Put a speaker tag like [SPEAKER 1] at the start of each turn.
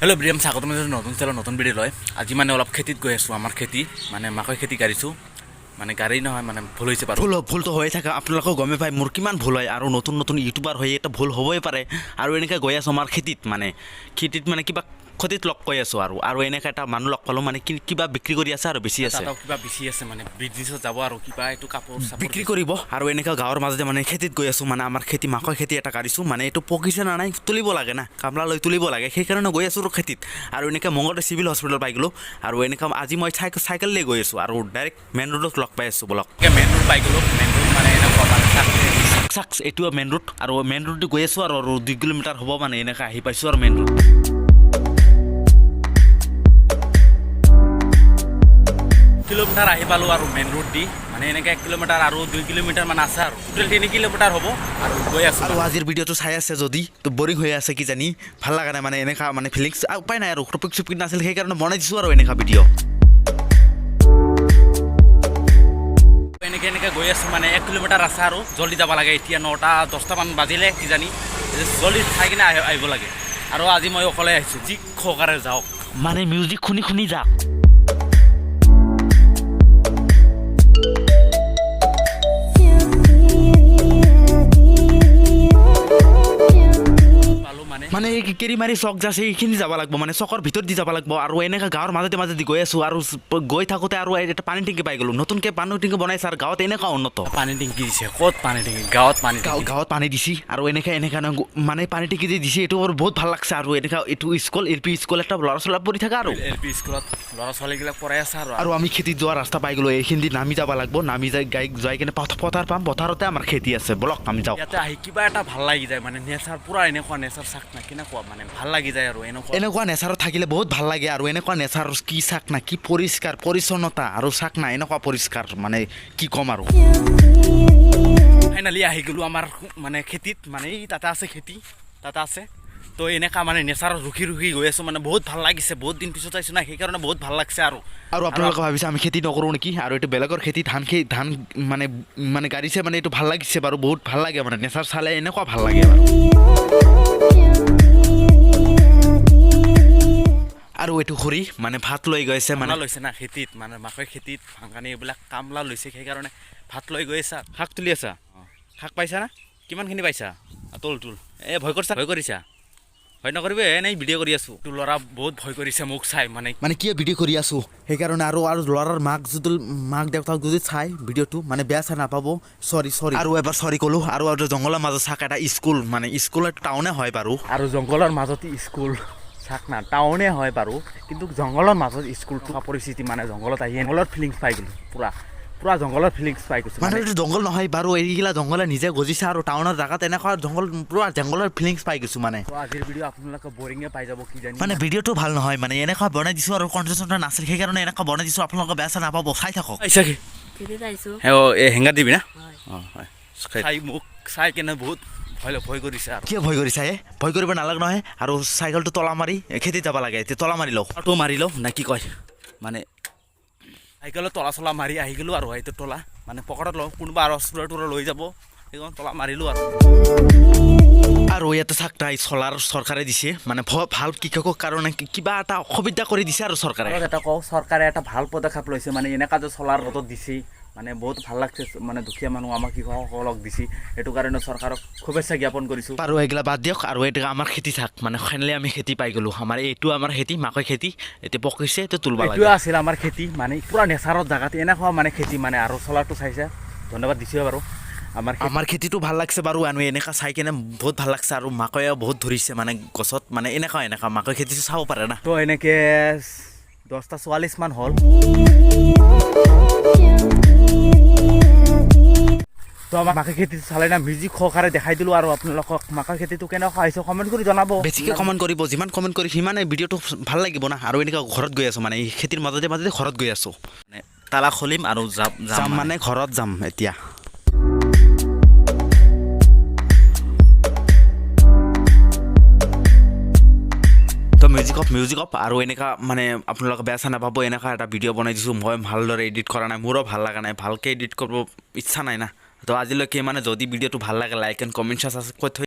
[SPEAKER 1] Hello' ব্ৰিয়াম, স্বাগতম জনাইছোঁ নতুন চেনেলত নতুন ভিডিঅ' লৈ। আজি মানে অলপ খেতিত গৈ আছোঁ। আমাৰ খেতি মানে মাকৈ খেতি গাড়ীছোঁ, মানে গাড়ী নহয়, মানে ভুল হৈছে বাৰু।
[SPEAKER 2] ভুল ভুলটো হৈয়ে থাকে, আপোনালোকেও গমেই পায় মোৰ কিমান ভুল হয়। আৰু নতুন নতুন ইউটিউবাৰ হৈ এটা ভুল হ'বই পাৰে। আৰু এনেকৈ গৈ আছোঁ আমাৰ খেতিত, মানে খেতিত মানে কিবা খেতিত লগ কৰি আছোঁ আৰু আৰু এনেকৈ এটা মানুহ লগ পালোঁ, মানে কিবা বিক্ৰী কৰি আছে আৰু বেছি আছে।
[SPEAKER 1] তাতো কিবা বেছি আছে, মানে বিজনেছত যাব আৰু কিবা এইটো কাপোৰ চাপোৰ
[SPEAKER 2] বিক্ৰী কৰিব। আৰু এনেকৈ গাঁৱৰ মাজতে মানে খেতিত গৈ আছোঁ, মানে আমাৰ খেতি মাকৈ খেতি এটা কাঢ়িছোঁ। মানে এইটো পকিছে না নাই, তুলিব লাগে না, কামলা লৈ তুলিব লাগে, সেইকাৰণে গৈ আছোঁ আৰু খেতিত। আৰু এনেকৈ মংগলদৈ চিভিল হস্পিটেল পাই গ'লোঁ। আৰু এনেকৈ আজি মই চাইকেল লৈ গৈ আছোঁ আৰু ডাইৰেক্ট মেইন ৰোডত লগ পাই আছোঁ, বলক।
[SPEAKER 1] মেইন ৰোড পাই গ'লোঁ। মেইন ৰোড মানে এনেকুৱা মানে
[SPEAKER 2] চাক, এইটো মেইন ৰোড আৰু মেইন ৰোড গৈ আছোঁ আৰু আৰু 2 কিলোমিটাৰ হ'ব, মানে এনেকৈ আহি পাইছোঁ আৰু মেইন ৰোড।
[SPEAKER 1] কিলোমিটাৰ আহি পালোঁ আৰু মেইন ৰোড দি, মানে এনেকৈ 1 কিলোমিটাৰ আৰু 2 কিলোমিটাৰ মান আছে আৰু টোটেল 3 কিলোমিটাৰ হ'ব আৰু গৈ আছোঁ।
[SPEAKER 2] আৰু আজিৰ ভিডিঅ'টো চাই আছে যদি তো বৰিং হৈ আছে কিজানি, ভাল লগা নাই, মানে এনেকুৱা মানে ফিলিংছ। উপায় নাই আৰু, টপিক চপিক নাছিল, সেইকাৰণে বনাই দিছোঁ আৰু এনেকুৱা ভিডিঅ'।
[SPEAKER 1] এনেকৈ এনেকৈ গৈ আছোঁ, মানে 1 কিলোমিটাৰ আছে আৰু জল্দি যাব লাগে। এতিয়া 9টা 10টামান বাজিলে কিজানি। জল্দি চাই কিনে আহিব লাগে। আৰু আজি মই অকলে আহিছোঁ, যি খকাৰে যাওক।
[SPEAKER 2] মানে মিউজিক শুনি শুনি যাওক।
[SPEAKER 1] পালোঁ মানে।
[SPEAKER 2] মানে এই কেৰিমাৰি চক যে আছে, এইখিনি যাব লাগিব, মানে চকৰ ভিতৰত দি যাব লাগিব। আৰু এনেকৈ গাঁৱৰ মাজতে মাজেদি গৈ আছোঁ আৰু গৈ থাকোঁতে আৰু এটা পানী টেংকি পাই গ'লোঁ। নতুনকৈ পানী টেংকি বনাইছে আৰু গাঁৱত এনেকুৱা উন্নত।
[SPEAKER 1] পানী টেংকি দিছে ক'ত? পানী টেংকি গাঁৱত পানী টেংকি?
[SPEAKER 2] গাঁৱত পানী দিছে। আৰু এনেকৈ এনেকৈ মানে পানী টেংকি যে দিছে, এইটো মোৰ বহুত ভাল লাগছে। আৰু এনেকুৱা এইটো স্কুল, এল পি স্কুল এটা, ল'ৰা ছোৱালী পঢ়ি থাকে আৰু।
[SPEAKER 1] এল পি স্কুলত ল'ৰা ছোৱালীবিলাক পঢ়াই আছে আৰু।
[SPEAKER 2] আৰু আমি খেতিত যোৱা ৰাস্তা পাই গ'লোঁ। এইখিনি দি নামি যাব লাগিব। নামি যাই গাই যাই কিনে পথাৰ পাম, পথাৰতে আমাৰ খেতি আছে। বলক, আমি যাওঁ।
[SPEAKER 1] ইয়াতে আহি কিবা এটা ভাল লাগি যায়, মানে নেচাৰ পূৰা এনেকুৱা নেচাৰ চাক না, কেনেকুৱা মানে ভাল লাগি যায় আৰু এনেকুৱা।
[SPEAKER 2] এনেকুৱা নেচাৰত থাকিলে বহুত ভাল লাগে। আৰু এনেকুৱা নেচাৰ কি চাক না, কি পৰিষ্কাৰ পৰিচ্ছন্নতা আৰু চাক না, এনেকুৱা পৰিষ্কাৰ, মানে কি ক'ম আৰু।
[SPEAKER 1] ফাইনেলি আহি গ'লোঁ আমাৰ মানে খেতিত, মানে এই তাতে আছে খেতি, তাতে আছে। তো এনেকুৱা মানে নেচাৰত ৰখি ৰখি গৈ আছোঁ, মানে বহুত ভাল লাগিছে। বহুত দিন পিছত আহিছোঁ না, সেইকাৰণে বহুত ভাল লাগছে আৰু।
[SPEAKER 2] আৰু আপোনালোকে ভাবিছে আমি খেতি নকৰোঁ নেকি? আৰু এইটো বেলেগৰ খেতি, ধান খেতি, ধান মানে মানে গাড়ীছে, মানে এইটো ভাল লাগিছে বাৰু, বহুত ভাল লাগে, মানে নেচাৰ চালে এনেকুৱা ভাল লাগে বাৰু। আৰু এইটো খুৰী মানে ভাত লৈ গৈছে মানে।
[SPEAKER 1] কামলা লৈছে না খেতিত, মানে মাকৈ খেতিত ভাঙানি এইবিলাক কামলা লৈছে, সেইকাৰণে ভাত লৈ গৈ আছা। শাক তুলি আছা? শাক পাইছা না? কিমানখিনি পাইছা? তোল তোল। এ ভয় কৰিছা? ভয় কৰিছা? ভয় নকৰিবি, এনেই ভিডিঅ' কৰি আছোঁ। তোৰ ল'ৰা বহুত ভয় কৰিছে মোক চাই মানে।
[SPEAKER 2] মানে কিয় ভিডিঅ' কৰি আছোঁ সেইকাৰণে। আৰু আৰু ল'ৰাৰ মাক যদি, মাক দেউতাক যদি চাই ভিডিঅ'টো, মানে বেয়া চেয়া নাপাব, চৰি চৰি, আৰু এবাৰ চৰি ক'লোঁ। আৰু আৰু জংঘলৰ মাজত চাক এটা স্কুল, মানে স্কুল টাউনে হয় বাৰু।
[SPEAKER 1] আৰু জংঘলৰ মাজত স্কুল চাক না, টাউনে হয় বাৰু, কিন্তু জংঘলৰ মাজত স্কুল থকা পৰিস্থিতি, মানে জংঘলত আহি জংঘলৰ ফিলিংছ পাই গ'লোঁ, পূৰা পূৰা জংঘলৰ ফিলিংছ পাই গৈছোঁ।
[SPEAKER 2] মানে এইটো জংঘল নহয় বাৰু, এইগিলা জংঘলে নিজে গজিছে আৰু টাউনৰ জেগাত এনেকুৱা জংঘল, পূৰা জংঘলৰ ফিলিংছ পাই গৈছোঁ মানে।
[SPEAKER 1] তো আজিৰ ভিডিঅ' আপোনালোকে বৰিঙে পাই যাব কিজানি।
[SPEAKER 2] মানে ভিডিঅ'টো ভাল নহয়, মানে এনেকুৱা বনাই দিছোঁ আৰু কণ্টেণ্ট নাছিল, সেইকাৰণে এনেকুৱা বনাই দিছোঁ। আপোনালোকে বেয়া চেয়া নাপাব, চাই থাকক।
[SPEAKER 1] আহিছা কি?
[SPEAKER 3] খেতিত আহিছোঁ।
[SPEAKER 1] এই হেংগাৰ দিবি না?
[SPEAKER 3] হয়।
[SPEAKER 1] অঁ হয়। চাই মোক চাই কেনে বহুত ভয় ভয় কৰিছে আৰু।
[SPEAKER 2] কিয় ভয় কৰিছা হে? ভয় কৰিব নালাগে নহয়। আৰু চাইকেলটো তলা মাৰি খেতিত যাব লাগে। এতিয়া তলা মাৰি লওঁ,
[SPEAKER 1] অটো মাৰি লওঁ নে কি কয়। মানে চাইকেলত তলা চলা মাৰি আহি গ'লোঁ আৰু এইটো তলা মানে পকেটত লওঁ, কোনোবা আৰু চোৰে তোৰে লৈ যাব, সেইকাৰণে তলা মাৰিলোঁ আৰু।
[SPEAKER 2] আৰু ইয়াতে চাক তাই চলাৰ চৰকাৰে দিছে, মানে ভাল কৃষকৰ কাৰণে কিবা এটা অসুবিধা কৰি দিছে আৰু চৰকাৰে।
[SPEAKER 1] আৰু এটা কওঁ, চৰকাৰে এটা ভাল পদক্ষেপ লৈছে, মানে এনেকুৱা যে চলাৰ ৰ'দত দিছে, মানে বহুত ভাল লাগছে। মানে দুখীয়া মানুহ আমাৰ কৃষকসকলক দিছে, সেইটো কাৰণে চৰকাৰক শুভেচ্ছা জ্ঞাপন কৰিছোঁ।
[SPEAKER 2] আৰু এইগিলা বাদ দিয়ক। আৰু এইটো আমাৰ খেতি থাক, মানে ফাইনেলি আমি খেতি পাই গ'লোঁ। আমাৰ এইটো আমাৰ খেতি, মাকৈ খেতি, এতিয়া পকিছে, এতিয়া তুলিব লাগে।
[SPEAKER 1] এইটোৱে আছিল আমাৰ খেতি, মানে পূৰা নেচাৰত জেগাত এনেকুৱা মানে খেতি, মানে আৰু চলাৰটো চাইছে, ধন্যবাদ দিছোঁ বাৰু আমাৰ খেতি।
[SPEAKER 2] আমাৰ খেতিটো ভাল লাগছে বাৰু, আৰু এনেকুৱা চাই কেনে বহুত ভাল লাগছে। আৰু মাকৈও বহুত ধৰিছে মানে গছত, মানে এনেকুৱা এনেকুৱা মাকৈ খেতিটো চাব পাৰে না।
[SPEAKER 1] তো এনেকৈ 10টা 44মান হ'ল। তো আমাৰ মাকৈ খেতিটো চালে না? মিউজিক সহকাৰে দেখাই দিলোঁ। আৰু আপোনালোকক মাকৈ খেতিটো কেনেকুৱা হৈছে কমেণ্ট কৰি জনাব।
[SPEAKER 2] বেছিকৈ কমেণ্ট কৰিব, যিমান কমেণ্ট কৰি সিমানে ভিডিঅ'টো ভাল লাগিব না। আৰু এনেকুৱা ঘৰত গৈ আছোঁ, মানে এই খেতিৰ মাজতে মাজতে ঘৰত গৈ আছোঁ।
[SPEAKER 1] মানে তালা খুলিম আৰু যাম।
[SPEAKER 2] যাম মানে ঘৰত যাম এতিয়া। তো মিউজিক অফ, মিউজিক অফ। আৰু এনেকুৱা মানে আপোনালোকে বেয়া চেয়া নাপাব, এনেকুৱা এটা ভিডিঅ' বনাই দিছোঁ মই। ভালদৰে এডিট কৰা নাই, মোৰো ভাল লগা নাই, ভালকৈ এডিট কৰিব ইচ্ছা নাই না। তো আজিলৈকে মানে যদি ভিডিঅ'টো ভাল লাগে, লাইক এণ্ড কমেণ্ট, ছাবস্ক্ৰাইব কৰি থৈ